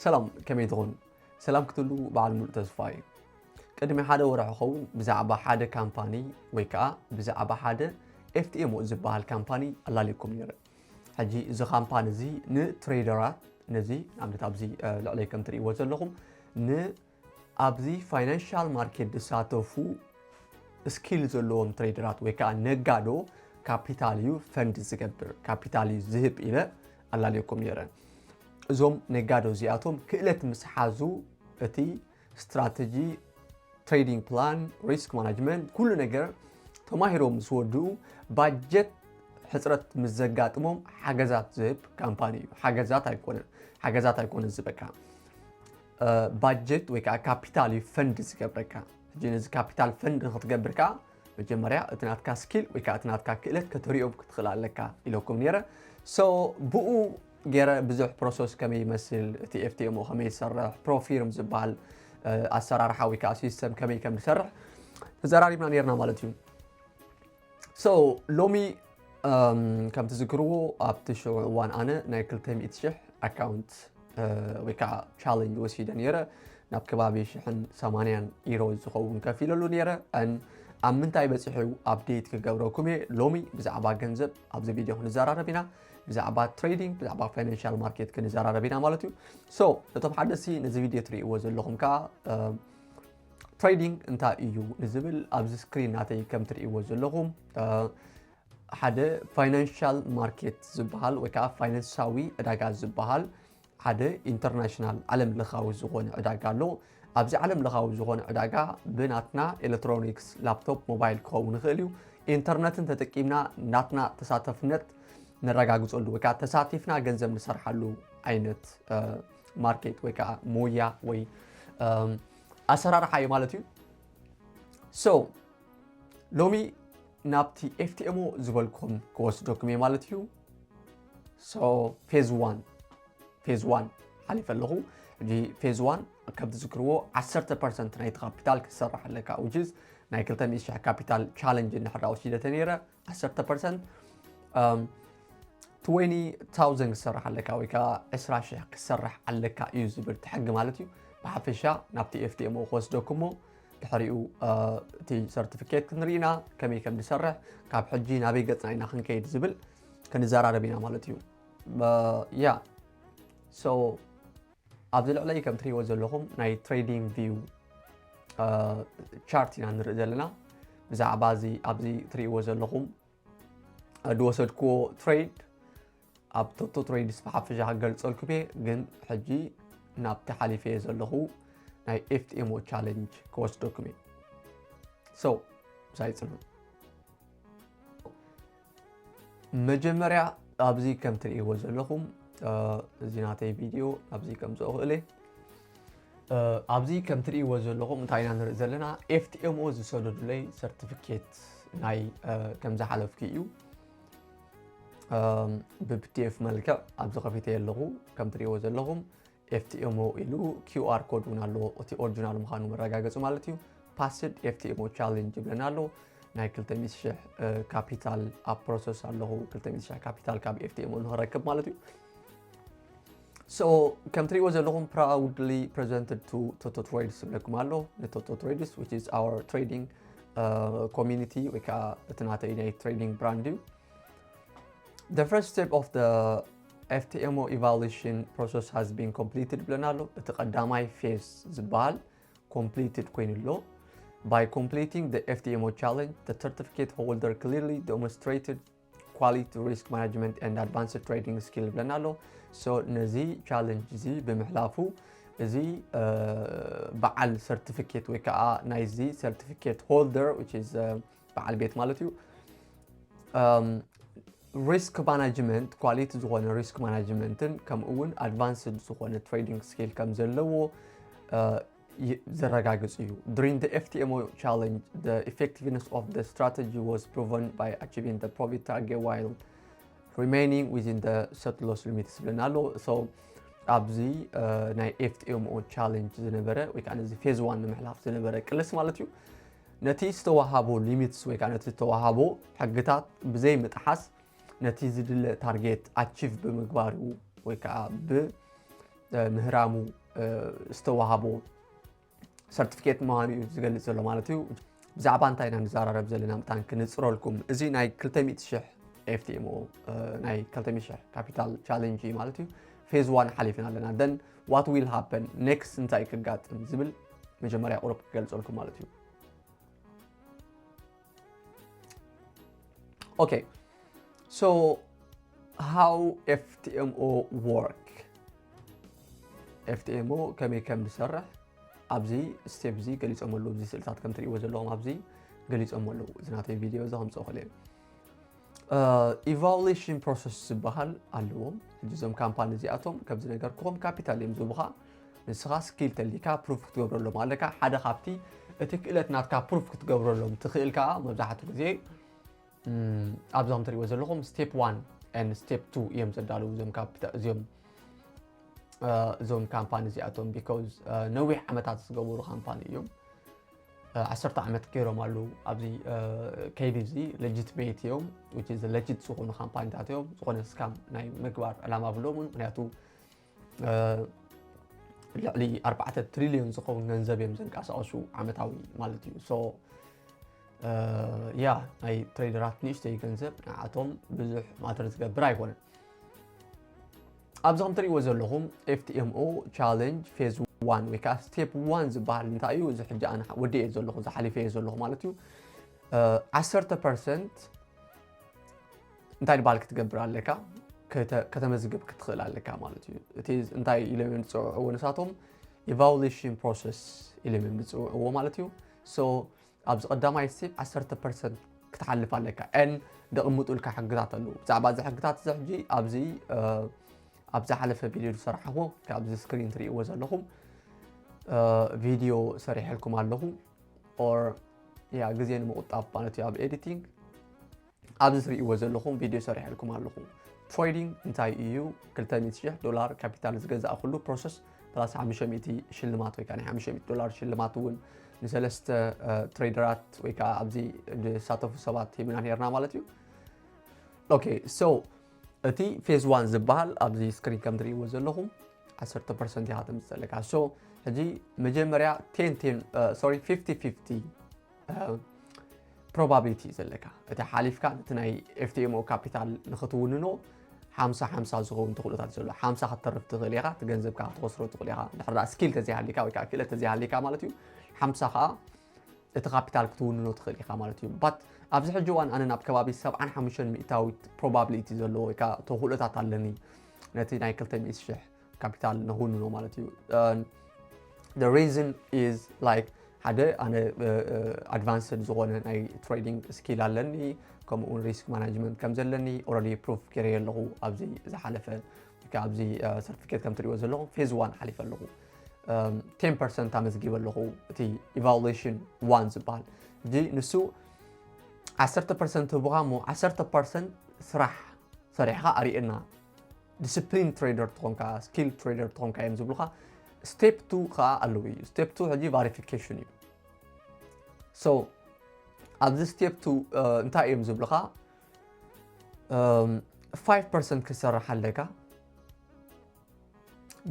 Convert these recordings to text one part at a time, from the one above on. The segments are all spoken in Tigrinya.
ሰላም፣ ከመይ ትኾኑ? ሰላም ክትህሉ በዓል ሙሉእ ተስፋ እዩ። ቅድሚ ሓደ ወርሒ ክኸውን ብዛዕባ ሓደ ካምፓኒ ወይ ከዓ ብዛዕባ ሓደ ኤፍቲኤምኦ ዝበሃል ካምፓኒ ኣላልየኩም ነይረ። ሕጂ እዚ ካምፓኒ እዚ ንትሬደራት፣ ነዚ ንኣብነት ኣብዚ ልዕለይ ከም ትርእይዎ ዘለኹም ን ኣብዚ ፋይናንሻል ማርኬት ዝሳተፉ ስኪል ዘለዎም ትሬደራት ወይ ከዓ ነጋዶ ካፒታል እዩ ፈንድ ዝገብር፣ ካፒታል እዩ ዝህብ ኢለ ኣላልየኩም ነይረ። እዞም ነጋዶ እዚኣቶም ክእለት ምስ ሓዙ እቲ ስትራተጂ፣ ትሬዲንግ ፕላን፣ ሪስክ ማናጅመንት፣ ኩሉ ነገር ተማሂሮም ምስ ወድኡ ባጀት ሕፅረት ምስ ዘጋጥሞም ሓገዛት ዝህብ ካምፓኒ እዩ። ሓገዛት ኣይኮነን፣ ሓገዛት ኣይኮነን ዝበካ ባጀት ወይ ከዓ ካፒታል እዩ ፈንድ ዝገብረካ። ሕጂ ነዚ ካፒታል ፈንድ ንክትገብር ከዓ መጀመርያ እቲ ናትካ ስኪል ወይ ከዓ እቲ ናትካ ክእለት ከተሪኦም ክትኽእል ኣለካ ኢለኩም ነይረ። ሶ ብኡ ገይረ ብዙሕ ፕሮሰስ ከመይ ይመስል፣ እቲ ኤፍቲኤምኦ ከመይ ይሰርሕ፣ ፕሮፊርም ዝበሃል ኣሰራርሓ ወይ ከዓ ሲስተም ከመይ ከም ዝሰርሕ ተዘራሪብና ነይርና ማለት እዩ። ሶ ሎሚ ከም ትዝክርዎ ኣብቲ ሽዑ እዋን ኣነ ናይ ክልተ ሚእቲ ሽሕ ኣካውንት ወይ ከዓ ቻለንጅ ወሲደ ነይረ። ናብ ከባቢ ሽሕን ሰማንያን ኢሮ ዝኸውን ከፊለሉ ነይረ። ን ኣብ ምንታይ በፂሑ ኣፕዴት ክገብረኩም እየ። ሎሚ ብዛዕባ ገንዘብ ኣብዚ ቪድዮ ክንዘራረብ ኢና። ብዛዕባ ትሬዲንግ፣ ብዛዕባ ፋይናንሻል ማርኬት ክንዘራረብ ኢና ማለት እዩ። ሶ ነቶም ሓደስቲ ነዚ ቪድዮ ትርእይዎ ዘለኹም ከዓ ትሬዲንግ እንታይ እዩ ንዝብል ኣብዚ ስክሪን ናተይ ከም ትርእይዎ ዘለኹም ሓደ ፋይናንሻል ማርኬት ዝበሃል ወይ ከዓ ፋይናንሳዊ ዕዳጋ ዝበሃል ሓደ ኢንተርናሽናል ዓለም ለኻዊ ዝኾነ ዕዳጋ ኣሎ። ኣብዚ ዓለም ለኻዊ ዝኾነ ዕዳጋ ብናትና ኤሌክትሮኒክስ፣ ላፕቶፕ፣ ሞባይል ክኸውን ይኽእል እዩ። ኢንተርነትን ተጠቂምና ናትና ተሳተፍነት ነረጋግፀሉ ወይ ከዓ ተሳቲፍና ገንዘብ ንሰርሓሉ ዓይነት ማርኬት ወይ ከዓ ሞያ ወይ ኣሰራርሓ እዩ ማለት እዩ። ሶ ሎሚ ናብቲ ኤፍቲኤምኦ ዝበልኩም ክወስደኩም እየ ማለት እዩ። ሶ ፌዝ ዋን፣ ፌዝ ዋን ሓሊፈ ኣለኹ። ሕጂ ፌዝ ዋን ከም ትዝክርዎ ዓሰርተ ፐርሰንት ናይቲ ካፒታል ክትሰርሕ ኣለካ፣ which is ናይ ክልተ ሚእቲ ሽሕ ካፒታል ቻለንጅ እንድሕር ወሲደተ ነይረ ዓሰርተ ፐርሰንት ትዌንቲ ታውዘንድ ክሰርሕ ኣለካ ወይ ከዓ ዕስራ ሽሕ ክሰርሕ ኣለካ እዩ ዝብል እቲ ሕጊ ማለት እዩ። ብሓፈሻ ናብቲ ኤፍቲኤምኦ ክወስደኩሞ ድሕሪኡ እቲ ሰርቲፊኬት ክንርኢ ኢና፣ ከመይ ከም ዝሰርሕ፣ ካብ ሕጂ ናበይ ገፅና ኢና ክንከይድ ዝብል ክንዘራረብ ኢና ማለት እዩ። ያ ሶ ኣብዚ ልዕለይ ከም ትሪእዎ ዘለኹም ናይ ትሬዲንግ ቪው ቻርት ኢና ንርኢ ዘለና። ብዛዕባ እዚ ኣብዚ ትሪእዎ ዘለኹም ዝወሰድክዎ ትሬድ ኣብ ቶቶ ትሬድስ ብሓፈሻ ክገልፀልኩም እየ፣ ግን ሕጂ ናብቲ ሓሊፈ እየ ዘለኹ ናይ ኤፍቲኤምኦ ቻለንጅ ክወስደኩም እየ። ሶ ምሳይ ፅንሑ። መጀመርያ ኣብዚ ከም ትርእይዎ ዘለኹም እዚ ናተይ ቪድዮ ኣብዚ ከምፅኦ ክእል እየ። ኣብዚ ከም ትርእይዎ ዘለኹም እንታይ ኢና ንርኢ ዘለና? ኤፍቲኤምኦ ዝሰደዱለይ ሰርቲፊኬት ናይ ከም ዝሓለፍኩ እዩ። ብፒዲኤፍ መልክዕ ኣብዚ ከፊተ ኣለኹ። ከም ትርእይዎ ዘለኹም ኤፍቲኤምኦ ኢሉ ኪውኣር ኮድ እውን ኣለዎ፣ እቲ ኦሪጂናል ምዃኑ መረጋገፂ ማለት እዩ። ፓስድ ኤፍቲኤምኦ ቻለንጅ ይብለና ኣሎ። ናይ ክልተ ሚእቲ ሽሕ ካፒታል ኣብ ፕሮሰስ ኣለኹ። ክልተ ሚእቲ ሽሕ ካፒታል ካብ ኤፍቲኤምኦ ንክረክብ ማለት እዩ። ሶ ከም ትሪእዎ ዘለኹም proudly presented to ቶቶ ትሬድስ ዝብለኩም ኣሎ። ንቶቶ ትሬድስ which is our trading community ወይ ከዓ እቲ ናተይ ናይ ትሬዲንግ ብራንድ እዩ። The first step of the ኤፍቲኤምኦ evaluation process has been completed ብለና ኣሎ። እቲ ቀዳማይ ፌዝ ዝበሃል ኮምፕሊትድ ኮይኑ ኣሎ። By completing the ኤፍቲኤምኦ challenge, the certificate holder clearly demonstrated quality risk management and advanced trading skill ብለና ኣሎ። ሶ ነዚ ቻለንጅ እዚ ብምሕላፉ እዚ በዓል ሰርቲፊኬት ወይ ከዓ ናይዚ ሰርቲፊኬት ሆልደር which is በዓል ቤት ማለት እዩ። ሪስክ ማናጅመንት፣ ኳሊቲ ዝኾነ ሪስክ ማናጅመንትን ከምኡ እውን ኣድቫንስድ ዝኾነ ትሬዲንግ ስኪል ከም ዘለዎ ዘረጋግፅ እዩ። During the ኤፍቲኤምኦ challenge, the effectiveness of the strategy was proven by achieving the profit target while remaining within the set loss limits ዝብለና ኣሎ። ሶ ኣብዚ ናይ ኤፍቲኤምኦ ቻለንጅ ዝነበረ ወይ ከዓ ነዚ ፌዝ ዋን ንምሕላፍ ዝነበረ ቅልስ ማለት እዩ፣ ነቲ ዝተዋሃቦ ሊሚትስ ወይ ከዓ ነቲ ዝተዋሃቦ ሕግታት ብዘይ ምጥሓስ ነቲ ዝድለ ታርጌት ኣቺቭ ብምግባሩ ወይ ከዓ ብ ምህራሙ ዝተዋሃቦ ሰርቲፊኬት ምዃኑ እዩ ዝገልጽ ዘሎ ማለት እዩ። ብዛዕባ እንታይ ኢና ንዘራረብ ዘለና መታን ክንጽረልኩም፣ እዚ ናይ ክልተ ሚእቲ ሽሕ ኤፍቲኤምኦ ናይ ክልተ ሚእቲ ሽሕ ካፒታል ቻሌንጅ እዩ ማለት እዩ። ፌዝ ዋን ሓሊፍና ኣለና። Then what will happen next፣ እንታይ ክጋጥም ዝብል መጀመርያ ቁሩብ ክገልጸልኩም ማለት እዩ። Okay, so how FTMO work? FTMO ከመይ ከም ዝሰርሕ ኣብዚ ስቴፕ እዚ ገሊጾም ኣለዉ። ኣብዚ ስእልታት ከም ትርእይዎ ዘለኹም ኣብዚ ገሊጾም ኣለዉ። እዚ ናተይ ቪድዮ እዚ ከምጽኦ ክእል እየ። ኢቫሉዌሽን ፕሮሰስ ዝበሃል ኣለዎም። ሕጂ እዞም ካምፓኒ እዚኣቶም ከም ዝነገርኩኹም ካፒታል እዮም ዝህቡኻ። ንስኻ ስኪል ተሊካ ፕሩፍ ክትገብረሎም ኣለካ። ሓደ ካብቲ እቲ ክእለት ናትካ ፕሩፍ ክትገብረሎም ትኽእል ከዓ መብዛሕትኡ ግዜ ኣብዚ ከም ትሪእዎ ዘለኹም ስቴፕ ዋን ን ስቴፕ ቱ እዮም ዘዳለዉ እዞም ካፒታ እዚኦም እዞም ካምፓኒ እዚኣቶም because ነዊሕ ዓመታት ዝገበሩ ካምፓኒ እዮም። ዓሰርተ ዓመት ገይሮም ኣለዉ ኣብዚ ከይዲ እዚ። ለጂትሜት እዮም፣ ለጂት ዝኾኑ ካምፓኒታት እዮም። ዝኾነ ስካም ናይ ምግባር ዕላማ ብሎምን፣ ምክንያቱ ልዕሊ ኣርባዕተ ትሪልዮን ዝኸውን ገንዘብ እዮም ዘንቀሳቐሱ ዓመታዊ ማለት እዩ። So ያ ናይ ትሬደራት ንእሽተይ ገንዘብ ንዓቶም ብዙሕ ማተር ዝገብር ኣይኮነን። ኣብዚ ከም ትሪእዎ ዘለኹም ኤፍቲኤምኦ ቻለንጅ ፌዝ ዋን ወይ ከዓ ስቴፕ ዋን ዝበሃል እንታይ እዩ? እዚ ሕጂ ኣነ ወዲኤ ዘለኹ፣ ዝሓሊፈ እየ ዘለኹ ማለት እዩ። ዓሰርተ ፐርሰንት እንታይ ንባል ክትገብር ኣለካ፣ ከተመዝግብ ክትኽእል ኣለካ ማለት እዩ። እቲ እንታይ ኢሎም እዮም ዝፅውዕዎ ንሳቶም? ኢቫሉዌሽን ፕሮሰስ ኢሎም እዮም ዝፅውዕዎ ማለት እዩ። So ኣብዚ ቀዳማይ ስቴፕ ዓሰርተ ፐርሰንት ክትሓልፍ ኣለካ። ን ደቕምጡልካ ሕግታት ኣለዉ። ብዛዕባ እዚ ሕግታት እዚ ሕጂ ኣብዚ ኣብ ዝሓለፈ ቪድዮ ዝሰራሕዎ ካብዚ ስክሪን ትርእይዎ ዘለኹም ቪድዮ ሰሪሐልኩም ኣለኹ። ኦር ያ ግዜ ንምቁጣብ ማለት እዩ ኣብ ኤዲቲንግ ኣብዚ ትርእይዎ ዘለኹም ቪድዮ ሰሪሐልኩም ኣለኹ። ትሬዲንግ እንታይ እዩ? ክልተ ሚእቲ ሽሕ ዶላር ካፒታል ዝገዛእኩሉ ፕሮሰስ ፕላስ ሓሙሽተ ሚእቲ ሽልማት ወይ ከዓ ናይ ሓሙሽተ ሚእቲ ዶላር ሽልማት እውን ንሰለስተ ትሬደራት ወይ ከዓ ኣብዚ ዝሳተፉ ሰባት ሂብና ነርና ማለት እዩ። ኦኬ ሶ እቲ ፌዝ ዋን ዝበሃል ኣብዚ ስክሪን ከም ትርእይዎ ዘለኹም ዓሰርተ ፐርሰንት ኢኻ ተምፅእ ዘለካ። So ሕጂ መጀመርያ ቴን ቴን ሶሪ ፊፍቲ ፊፍቲ ፕሮባቢሊቲ እዩ ዘለካ። እቲ ሓሊፍካ እቲ ናይ ኤፍቲኤምኦ ካፒታል ንክትውንኖ ሓምሳ ሓምሳ ዝኸውን ተኽእሎታት ዘሎ። ሓምሳ ክትተርፍ ትኽእል ኢኻ፣ እቲ ገንዘብካ ክትኸስሮ ትኽእል ኢኻ። እንድሕር ደኣ ስኪል ተዘይሃሊካ ወይ ከዓ ክእለት ተዘይሃሊካ ማለት እዩ። ሓምሳ ከዓ እቲ ካፒታል ክትውንኖ ትኽእል ኢኻ ማለት እዩ። ባት ኣብዚ ሕጂ እዋን ኣነ ናብ ከባቢ ሰብዓን ሓሙሽተን ሚእታዊት ፕሮባቢሊቲ ዘለዎ ወይ ከዓ ተኽእሎታት ኣለኒ ነቲ ናይ ክልተ ሚእቲ ሽሕ ካፒታል ንኽውንኖ ማለት እዩ። The reason is like ሓደ ኣነ ኣድቫንስድ ዝኾነ ናይ ትሬዲንግ ስኪል ኣለኒ፣ ከምኡ እውን ሪስክ ማናጅመንት ከም ዘለኒ ኦረዲ ፕሩፍ ገይረ ኣለኹ። ኣብዚ ዝሓለፈ ኣብዚ ሰርቲፊኬት ከም ትሪእዎ ዘለኹም ፌዝ ዋን ሓሊፈ ኣለኹ። ቴን ፐርሰንት ኣመዝጊበ ኣለኹ። እቲ ኢቫሉዌሽን ዋን ዝበሃል ሕጂ ንሱ ዓሰርተ ፐርሰንት ህቡኻ እሞ ዓሰርተ ፐርሰንት ስራሕ ሰሪሕኻ ኣርእየና። ዲስፕሊን ትሬደር ትኾንካ፣ ስኪል ትሬደር ትኾንካ እዮም ዝብሉኻ። ስቴፕ ቱ ከዓ ኣለዉ እዩ። ስቴፕ ቱ ሕጂ ቫሪፊኬሽን እዩ። So ኣብዚ ስቴፕ ቱ እንታይ እዮም ዝብሉኻ? ፋይቭ ፐርሰንት ክትሰርሕ ኣለካ።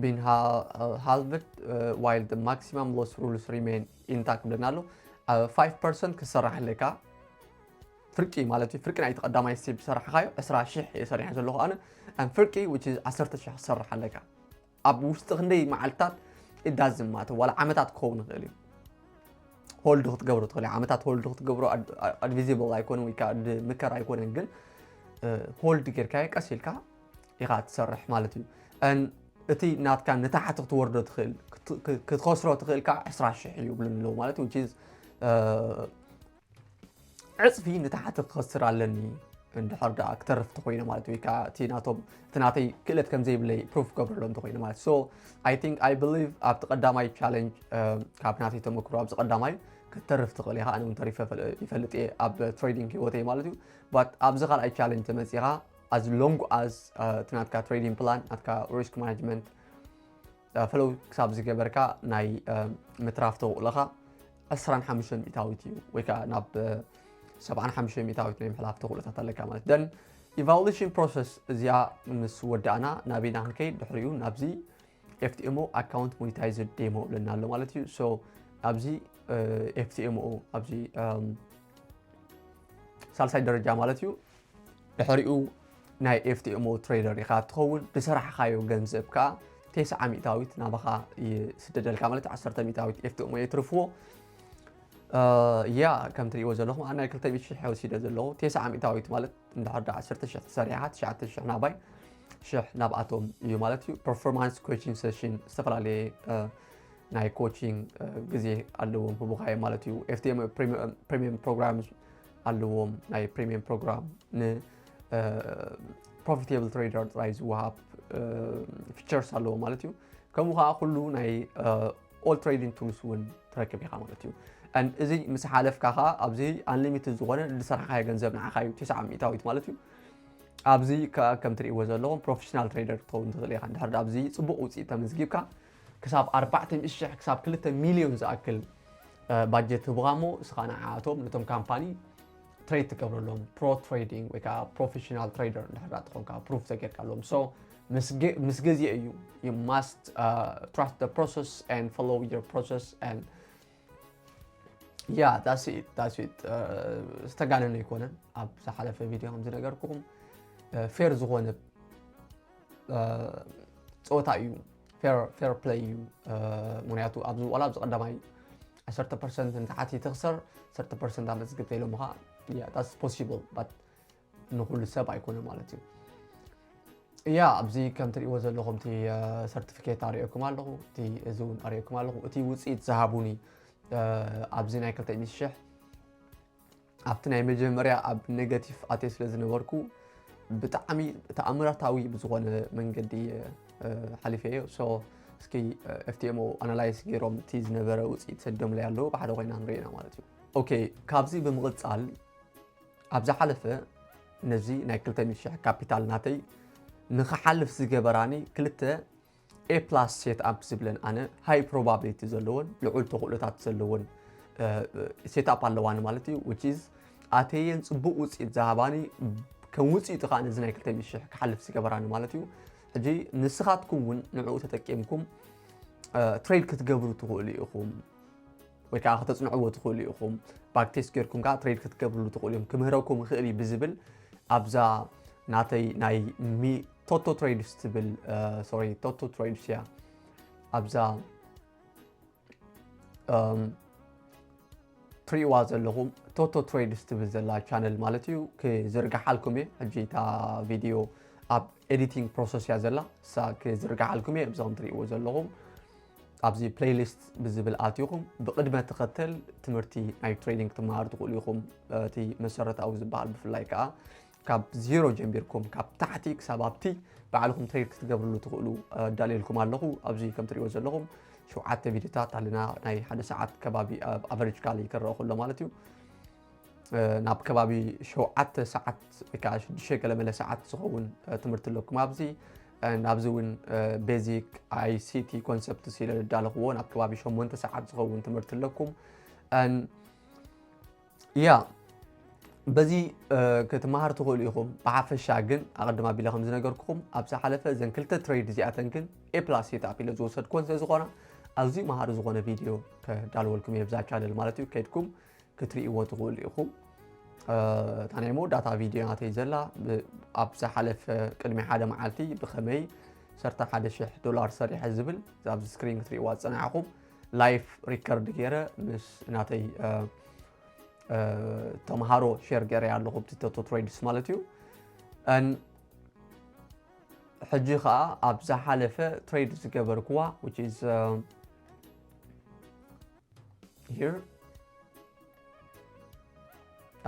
Been halved while the maximum loss rules remain intact ብለና ኣሎ። ፋይቭ ፐርሰንት ክትሰርሕ ኣለካ። ፍርቂ ማለት እዩ። ፍርቂ ናይቲ ቀዳማይ ስቴፕ ዝሰራሕካዮ ዕስራ ሽሕ እየ ሰሪሐ ዘለኹ ኣነ። And ፍርቂ which is ዓሰርተ ሽሕ ክትሰርሕ ኣለካ። ኣብ ውሽጢ ክንደይ መዓልትታት it doesn't matter፣ ዋላ ዓመታት ክኸውን ይኽእል እዩ። ሆልድ ክትገብሮ ትኽእል ዓመታት ሆልድ ክትገብሮ ኣድቪዚብል ኣይኮነን ወይ ከዓ ምከር ኣይኮነን፣ ግን ሆልድ ጌርካዮ ቀስ ኢልካ ኢኻ ትሰርሕ ማለት እዩ። And እቲ ናትካ ንታሕቲ ክትወርዶ ትኽእል ክትኸስሮ ትኽእል ከዓ ዕስራ ሽሕ እዩ ይብሉኒ ኣለዉ ማለት እዩ። ዕፅፊ ንታሕቲ ክኸስር ኣለኒ እንድሕር ደኣ ክተርፍ ተኮይነ ማለት ወይ ከዓ እቲ ናቶም እቲ ናተይ ክእለት ከም ዘይብለይ ፕሩፍ ክገብረሎም ተኮይነ ማለት። So I think I believe ኣብቲ ቀዳማይ ቻለንጅ ካብ ናተይ ተመክሮ ኣብዚ ቀዳማይ ክትተርፍ ትኽእል ኢኻ። ኣነ እውን ተሪፈ ይፈልጥ እየ ኣብ ትሬዲንግ ህይወተይ ማለት እዩ። But ኣብዚ ካልኣይ ቻለንጅ ተመፂኻ as long as እቲ ናትካ ትሬዲንግ ፕላን ናትካ ሪስክ ማናጅመንት ፈለው ክሳብ ዝገበርካ ናይ ምትራፍ ተኽእሎኻ ዕስራን ሓሙሽተን ሚእታዊት እዩ ወይ ከዓ ናብ ሰብዓን ሓሙሽተን ሚእታዊት ናይ ምሕላፍ ተኽእሎታት ኣለካ ማለት። Then ኢቫሉዌሽን ፕሮሰስ እዚኣ ምስ ወዳእና ናበይና ክንከይድ ድሕሪኡ ናብዚ FTMO account monetized demo ብለና ኣሎ ማለት እዩ። So ኣብዚ FTMO ኣብዚ ሳልሳይ ደረጃ ማለት እዩ። ድሕሪኡ ናይ FTMO trader ኢኻ ትኸውን። ዝሰራሕኻዮ ገንዘብ ከዓ ተስዓ ሚእታዊት ናባኻ ይስደደልካ ማለት፣ ዓሰርተ ሚእታዊት FTMO የትርፍዎ። ያ ከም ትሪእዎ ዘለኹም ኣነ ናይ ክልተ ሚእቲ ሽሕ ወሲደ ዘለኹ። ተስዓ ሚእታዊት ማለት እንድሕር ዳ ዓሰርተ ሽሕ ተሰሪሕኻ ትሽዓተ ሽሕ ናባይ ሽሕ ናብኣቶም እዩ ማለት እዩ። Performance coaching session ዝተፈላለየ ናይ coaching ግዜ ኣለዎም ህቡኻዮም ማለት እዩ። FTMO premium program ኣለዎም። ናይ premium program ን profitable trader ጥራይ ዝወሃብ features ኣለዎም ማለት እዩ። ከምኡ ከዓ ኩሉ ናይ all trading tools እውን ትረክብ ኢኻ ማለት እዩ። እዚ ምስ ሓለፍካ ከዓ ኣብዚ unlimited ዝኾነ ዝሰራሕካዮ ገንዘብ ንዓኻ እዩ፣ ተስዓ ሚእታዊት ማለት እዩ። ኣብዚ ከዓ ከም ትሪእዎ ዘለኹም professional trader ክትኸውን ትኽእል ኢኻ። እንድሕር ኣብዚ ፅቡቕ ውፅኢት ተመዝጊብካ ክሳብ ኣርባዕተ ሚእቲ ሽሕ ክሳብ ክልተ ሚልዮን ዝኣክል budget ህቡኻ እሞ እስኻ ንዓኣቶም ነቶም ካምፓኒ trade ትገብረሎም pro trading ወይ ከዓ professional trader እንድሕር ትኾንካ prove ተጌርካሎም። So ምስ ግዜ እዩ። You must trust the process and follow your process and yeah, that's it, that's it. ዝተጋነነ ኣይኮነን። ኣብ ዝሓለፈ ቪድዮ ከም ዝነገርኩኹም fair ዝኾነ ፀወታ እዩ። Fair play እዩ። ምክንያቱ ኣብዚ ዋላ ኣብዚ ቀዳማይ ዓሰርተ ፐርሰንት ንታሕቲ ትኽሰር፣ ዓሰርተ ፐርሰንት ኣመዝግብ ተኢሎምኻ። Yeah, that's possible, but ንኹሉ ሰብ ኣይኮነ ማለት እዩ። ያ ኣብዚ ከም ትሪእዎ ዘለኹም እቲ certificate ኣርእየኩም ኣለኹ፣ እቲ እዚ እውን ኣርእየኩም ኣለኹ። እቲ ውፅኢት ዝሃቡኒ ኣብዚ ናይ ክልተ ሚእቲ ሽሕ ኣብቲ ናይ መጀመርያ ኣብ negative ኣትየ ስለ ዝነበርኩ ብጣዕሚ ተኣምራታዊ ብዝኾነ መንገዲ እየ ሓሊፈዮ። So እስኪ FTMO analyze ገይሮም እቲ ዝነበረ ውፅኢት ሰዶምለይ ኣለዉ፣ ብሓደ ኮይና ንርኢና ማለት እዩ። Okay፣ ካብዚ ብምቕፃል ኣብ ዝሓለፈ ነዚ ናይ ክልተ ሚእቲ ሽሕ ካፒታል ናተይ ንኽሓልፍ ዝገበራኒ ክልተ A plus set up ዝብለን ኣነ high probability ዘለዎን ልዑል ተኽእሎታት ዘለዎን set up ኣለዋኒ ማለት እዩ። Which is ኣተየን ፅቡቕ ውፅኢት ዝሃባኒ ከም ውፅኢቱ ከዓ ነዚ ናይ ክልተ ሚእቲ ሽሕ ክሓልፍ ዝገበራኒ ማለት እዩ። ሕጂ ንስኻትኩም እውን ንዕኡ ተጠቂምኩም trade ክትገብሩ ትኽእሉ ኢኹም። ወይ ከዓ ከተፅንዕዎ ትኽእሉ ኢኹም። Backtest ጌርኩም ከዓ trade ክትገብርሉ ትኽእሉ እዮም። ክምህረኩም ይኽእል እዩ ብዝብል ኣብዛ ናተይ ናይ Toto Trades ትብል sorry Toto Trades እያ ኣብዛ ትሪእዋ ዘለኹም Toto Trades ትብል ዘላ channel ማለት እዩ ክዝርግሓልኩም እየ። ሕጂ እታ ቪድዮ ኣብ editing process እያ ዘላ፣ እሳ ክዝርግሓልኩም እየ። ኣብዚ ከም ትሪእዎ ዘለኹም ኣብዚ playlist ብዝብል ኣትኹም ብቅድመ ተኸተል ትምህርቲ ናይ trading ክትመሃሩ ትኽእሉ ኢኹም። እቲ መሰረታዊ ዝበሃል ብፍላይ ከዓ ካብ ዜሮ ጀሚርኩም ካብ ታሕቲ ክሳብ ኣብቲ ባዕልኹም trade ክትገብርሉ ትኽእሉ ኣዳልየልኩም ኣለኹ። ኣብዚ ከም ትሪእዎ ዘለኹም ሸውዓተ ቪድዮታት ኣለና። ናይ ሓደ ሰዓት ከባቢ ኣብ average ካሊ ክረአ ከሎ ማለት እዩ። ናብ ከባቢ ሸውዓተ ሰዓት ወይ ከዓ ሽዱሽተ ገለመለ ሰዓት ዝኸውን ትምህርቲ ኣለኩም ኣብዚ። ናብዚ እውን basic ICT concept ኢለ ዝዳለኽዎ ናብ ከባቢ ሸሞንተ ሰዓት ዝኸውን ትምህርቲ ኣለኩም። ያ በዚ ክትመሃር ትኽእሉ ኢኹም። ብሓፈሻ ግን ኣቐድም ኣቢለ ከም ዝነገርኩኹም ኣብ ዝሓለፈ እዘን ክልተ trade እዚኣተን ግን A plus set up ኢለ ዝወሰድኩወን ስለ ዝኾና ኣዝዩ መሃሪ ዝኾነ ቪድዮ ከዳልወልኩም እየ ብዛ channel ማለት እዩ። ከድኩም ክትርእይዎ ትኽእሉ ኢኹም። እታ ናይ መወዳእታ ቪድዮ ናተይ ዘላ ኣብ ዝሓለፈ ቅድሚ ሓደ መዓልቲ ብኸመይ ዓሰርተ ሓደ ሽሕ ዶላር ሰሪሐ ዝብል ኣብዚ screen ክትርእይዋ ዝፀናሕኹም live record ገይረ ምስ ናተይ ተምሃሮ share ገይረ ኣለኹ ብቲ Toto Trades ማለት እዩ። ሕጂ ከዓ ኣብ ዝሓለፈ trade ዝገበርኩዋ which is here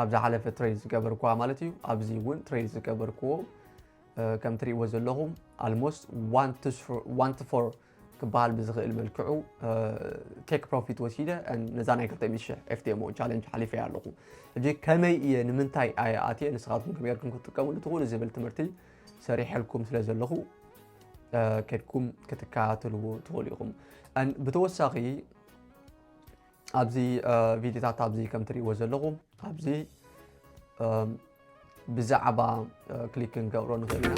ኣብ ዝሓለፈ trade ዝገበርኩዋ ማለት እዩ። ኣብዚ እውን trade ዝገበርኩዎ ከም ትሪእዎ ዘለኹም almost one to four ክበሃል ብዝኽእል መልክዑ take profit ወሲደ ነዛ ናይ ክልተ ሚእቲ ሽሕ FTMO challenge ሓሊፈያ ኣለኹ። ሕጂ ከመይ እየ ንምንታይ ኣየ ኣትየ ንስኻትኩም ከመይ ጌርኩም ክትጥቀምሉ ትኽእሉ ዝብል ትምህርቲ ሰሪሐልኩም ስለ ዘለኹ ከድኩም ክትከታተልዎ ትኽእሉ ኢኹም። ብተወሳኺ ኣብዚ ቪድዮታት ኣብዚ ከም ትሪእዎ ዘለኹም ኣብዚ ብዛዕባ click ክንገብሮ ንኽእል ኢና።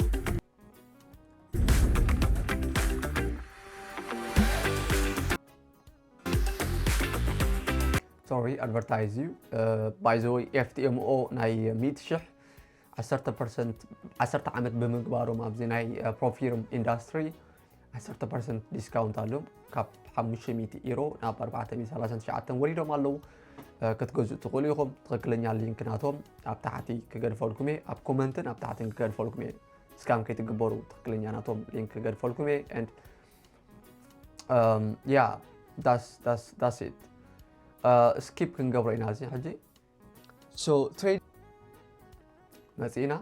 sorry advertise እዩ። By the way, F T M O ናይ ሚእቲ ሽሕ ዓሰርተ ፐርሰንት ዓሰርተ ዓመት ብምግባሮም ኣብዚ ናይ ፕሮፊርም ኢንዳስትሪ ዓሰርተ ፐርሰንት ዲስካውንት ኣለዎም። ካብ ሓሙሽተ ሚእቲ ኢሮ ናብ ኣርባዕተ ሚእቲ ሰላሳን ትሽዓተን ወሪዶም ኣለዉ። ክትገዝኡ ትኽእሉ ኢኹም። ትኽክለኛ ሊንክ ናቶም ኣብ ታሕቲ ክገድፈልኩም እየ፣ ኣብ ኮመንትን ኣብ ታሕትን ክገድፈልኩም እየ። ስካም ከይትግበሩ ትኽክለኛ ናቶም ሊንክ ክገድፈልኩም እየ። And yeah, that's that's that's it። ስኪፕ ክንገብሮ ኢና እዚ ሕጂ። So ትሬድ መፂእና።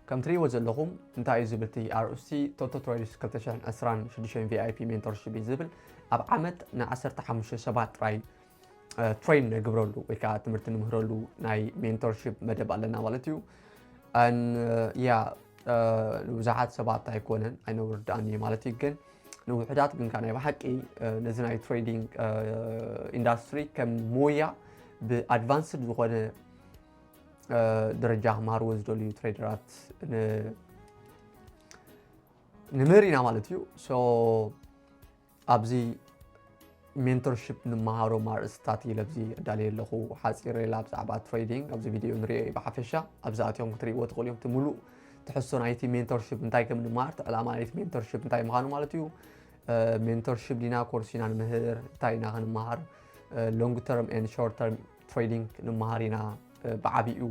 ከም ትሪእዎ ዘለኹም እንታይ እዩ ዝብል እቲ ኣርእስቲ፣ ቶቶ ትሬድስ ክልተ ሽሕን ዕስራን ሽዱሽተን V I P ሜንቶርሺፕ እዩ ዝብል። ኣብ ዓመት ን ዓሰርተ ሓሙሽተ ሰባት ጥራይ ትሬን ነግብረሉ ወይ ከዓ ትምህርቲ ንምህረሉ ናይ ሜንቶርሺፕ መደብ ኣለና ማለት እዩ። ን ያ ንብዙሓት ሰባት ኣይኮነን፣ ኣይነውርዳእን እዩ ማለት እዩ። ግን ንውሕዳት ግን ከዓ ናይ ብሓቂ ነዚ ናይ ትሬዲንግ ኢንዳስትሪ ከም ሞያ ብኣድቫንስድ ዝኾነ ደረጃ ክመሃርዎ ዝደልዩ ትሬደራት ንምህር ኢና ማለት እዩ። So ኣብዚ ሜንቶርሺፕ ንመሃሮም ኣርእስታት ኢለ ኣብዚ ኣዳልየ ኣለኹ። ሓፂር ኢላ ብዛዕባ ትሬዲንግ ኣብዚ ቪድዮ ንሪኦ እዩ ብሓፈሻ። ኣብዚ ኣትዮም ክትሪእዎ ትኽእሉ እዮም። እቲ ሙሉእ ትሕዝቶ ናይቲ ሜንቶርሺፕ እንታይ ከም ንመሃር፣ እቲ ዕላማ ናይቲ ሜንቶርሺፕ እንታይ ምዃኑ ማለት እዩ። ሜንቶርሺፕ ዲና ኮርስ ኢና ንምህር፣ እንታይ ኢና ክንመሃር፣ ሎንግ ተርም ኤንድ ሾርት ተርም ትሬዲንግ ንመሃር ኢና ብዓቢኡ።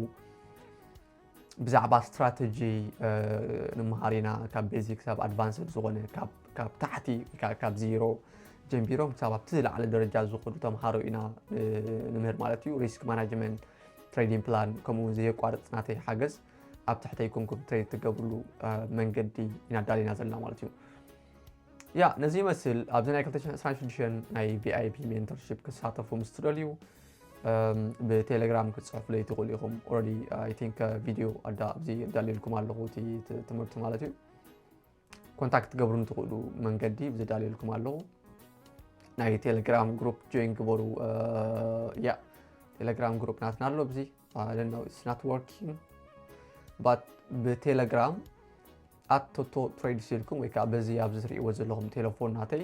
ብዛዕባ ስትራተጂ ንመሃር ኢና፣ ካብ ቤዚክ ክሳብ ኣድቫንስድ ዝኾነ፣ ካብ ታሕቲ ካብ ዚሮ ጀምቢሮም ክሳብ ኣብቲ ዝለዓለ ደረጃ ዝኸዱ ተምሃሮ ኢና ንምህር ማለት እዩ። ሪስክ ማናጅመንት፣ ትሬዲንግ ፕላን፣ ከምኡ እውን ዘየቋርፅ ናተይ ሓገዝ ኣብ ትሕተይ ኮንኩም ትሬድ ትገብርሉ መንገዲ ኢና ኣዳሊና ዘለና ማለት እዩ። ያ ነዚ ይመስል። ኣብዚ ናይ ክልተ ሽሕን ዕስራን ሽዱሽተን ናይ V I P ሜንቶርሺፕ ክሳተፉ ምስ ትደልዩ ብቴሌግራም ክትፅሕፉለይ ትኽእሉ ኢኹም። Already I think ቪድዮ ኣብዚ ኣዳልየልኩም ኣለኹ፣ እቲ ትምህርቲ ማለት እዩ። ኮንታክት ትገብሩኒ ትኽእሉ መንገዲ ኣብዚ ኣዳልየልኩም ኣለኹ። ናይ ቴሌግራም ግሩፕ ጆይን ግበሩ። ያ ቴሌግራም ግሩፕ ናትና ኣሎ። ብዚ I don't know, it's not working, but ብቴሌግራም ኣት ቶቶ ትሬድስ ኢልኩም ወይ ከዓ በዚ ኣብዚ ትሪእዎ ዘለኹም ቴሌፎን ናተይ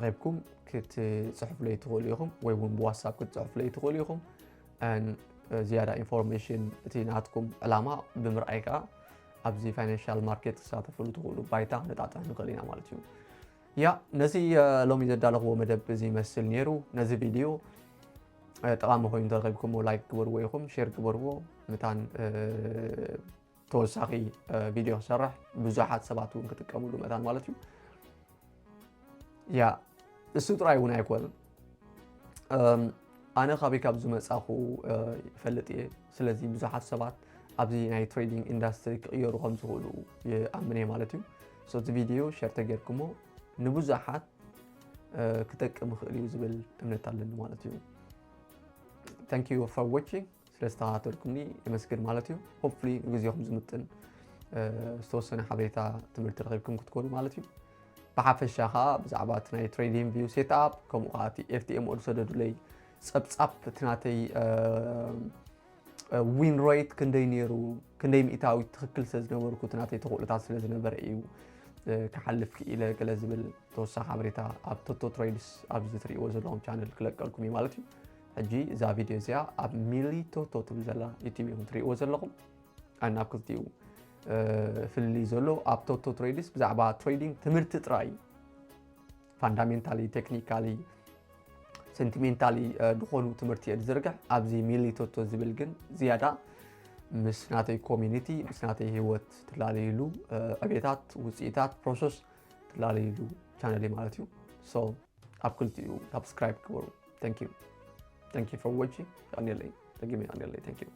ረኺብኩም ክትፅሕፉለይ ትኽእሉ ኢኹም፣ ወይ እውን ብዋትሳፕ ክትፅሕፉለይ ትኽእሉ ኢኹም። ዝያዳ ኢንፎርሜሽን፣ እቲ ናትኩም ዕላማ ብምርኣይ ከዓ ኣብዚ ፋይናንሻል ማርኬት ትሳተፍሉ ትኽእሉ ባይታ ነጣጥሕ ንኽእል ኢና ማለት እዩ። ያ ነዚ ሎሚ ዘዳለኽዎ መደብ እዚ ይመስል ነይሩ። ነዚ ቪድዮ ጠቓሚ ኮይኑ ተረኺብኩሞ ላይክ ግበርዎ ኢኹም፣ ሼር ግበርዎ። መታን ተወሳኺ ቪድዮ ክሰርሕ ብዙሓት ሰባት እውን ክጥቀምሉ መታን ማለት እዩ። ያ እሱ ጥራይ እውን ኣይኮነን። ኣነ ካበይ ካብ ዝመፃኹ ይፈልጥ እየ። ስለዚ ብዙሓት ሰባት ኣብዚ ናይ ትሬዲንግ ኢንዳስትሪ ክቕየሩ ከም ዝኽእሉ ይኣምን እየ ማለት እዩ። So እዚ ቪድዮ ሸር ተጌርኩሞ ንብዙሓት ክጠቅም ይኽእል እዩ ዝብል እምነት ኣለኒ ማለት እዩ። Thank you for watching። ስለ ዝተኸታተልኩምኒ የመስግን ማለት እዩ። Hopefully ንግዜኹም ዝምጥን ዝተወሰነ ሓበሬታ ትምህርቲ ረኺብኩም ክትኮኑ ማለት እዩ። ብሓፈሻ ከዓ ብዛዕባ እቲ ናይ ትሬዲንግ ቪው ሴትኣፕ ከምኡ ከዓ እቲ F T M O ዝሰደዱለይ ፀብፃብ እቲ ናተይ ዊን ሬት ክንደይ ነይሩ፣ ክንደይ ሚእታዊት ትኽክል ስለ ዝነበርኩ እቲ ናተይ ተኽእሎታት ስለ ዝነበረ እዩ ክሓልፍ ክኢለ ገለ ዝብል ተወሳኺ ሓበሬታ ኣብ ቶቶ ትሬድስ ኣብዚ ትሪእዎ ዘለኹም ቻነል ክለቀልኩም እዩ ማለት እዩ። ሕጂ እዛ ቪድዮ እዚኣ ኣብ ሚሊ ቶቶ ትብል ዘላ ዩቲብ ኢኹም ትሪእዎ ዘለኹም። ኣነ ኣብ ክልቲኡ ፍልልይ ዘሎ ኣብ ቶቶ ትሬድስ ብዛዕባ ትሬዲንግ ትምህርቲ ጥራይ ፋንዳሜንታሊ፣ ቴክኒካሊ፣ ሴንቲሜንታሊ ዝኾኑ ትምህርቲ እየ ዝዝርግሕ። ኣብዚ ሚሊ ቶቶ ዝብል ግን ዝያዳ ምስ ናተይ ኮሚኒቲ፣ ምስ ናተይ ህይወት ትላለይሉ ዕቤታት፣ ውፅኢታት፣ ፕሮሰስ ትላለይሉ ቻነል ማለት እዩ። So ኣብ ክልቲኡ ሳብስክራይብ ግበሩ። Thank you for watching። የቐንየለይ፣ ደጊመ የቐንየለይ። Thank you።